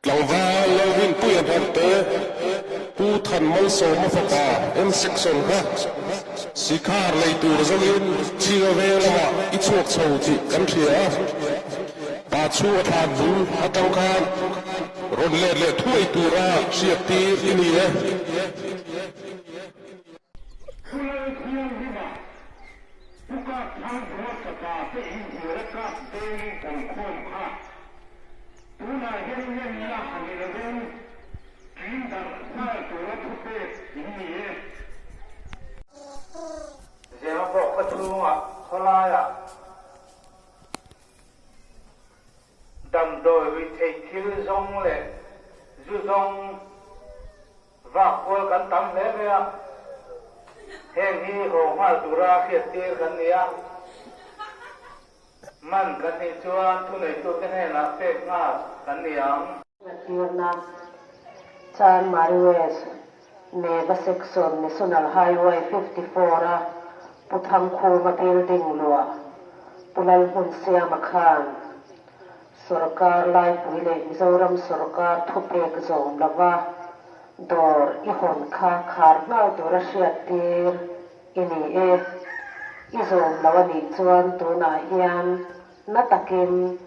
Tlangval Lalrinpuia Hnamte, Pu Than Malsawma fapa M Section kha Sikhar lei tur zawngin Chhinga veng lamah i chhuak chho tih kan hria a, pa chhunga thlan bul atang khan rawn let leh thuai tura hriattir i ni e. Pu Lalthianghima, Pu Kapthangbual fapa te inhnial a kap veng awmkhawm kha tunah hian ngenna a ni lovin ṭin darh nghal tura thupek in ni e. Zemabawk khaw chhungah khawlaiah damdawi ruihtheih thil zawng leh zu zawng Vak kual kan tam hle mai a, heng hi haw nghal tura hriattir kan ni a, man kan nih chuan thuneitute hnenah pek nghal kan ni ang. Ngatirna, Chanmari West, Neva Section, National Highway 54 a Pu Thangkhuma building luah Pu Lalhmunsiama khan Sorkar laipui leh Mizoram sorkar thupek zawm lova dawr i hawn kha khar nghal tura hriattir i ni e. I zawm lo a nih chuan tunah hian na takin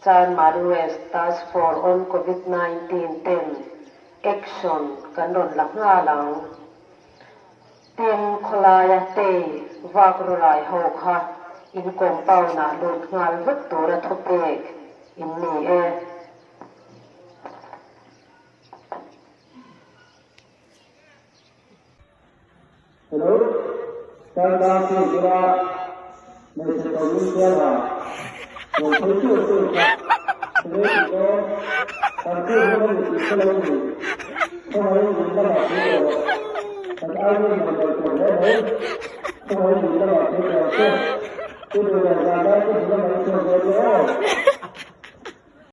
Chanmari West Task Force on Covid 19 ten action kan rawn la nghal ang. Tin, khawlaia tei vak rawlai ho kha in compound ah lut nghal vek tura thupek in ni e. Hello, Tata chu bula hmeichhe ko lung kual a rawn sawi chiah chiah kha tunge tih dawn kan tu hun a ni tih hre lo ni khawngaihin in lamah thei tawh rawh kan ai in man lo tawh hle mai khawngaihin in lamah thei tawh ang che i duh leh zan lai te hmu lamah i chhuak dawn nia aw.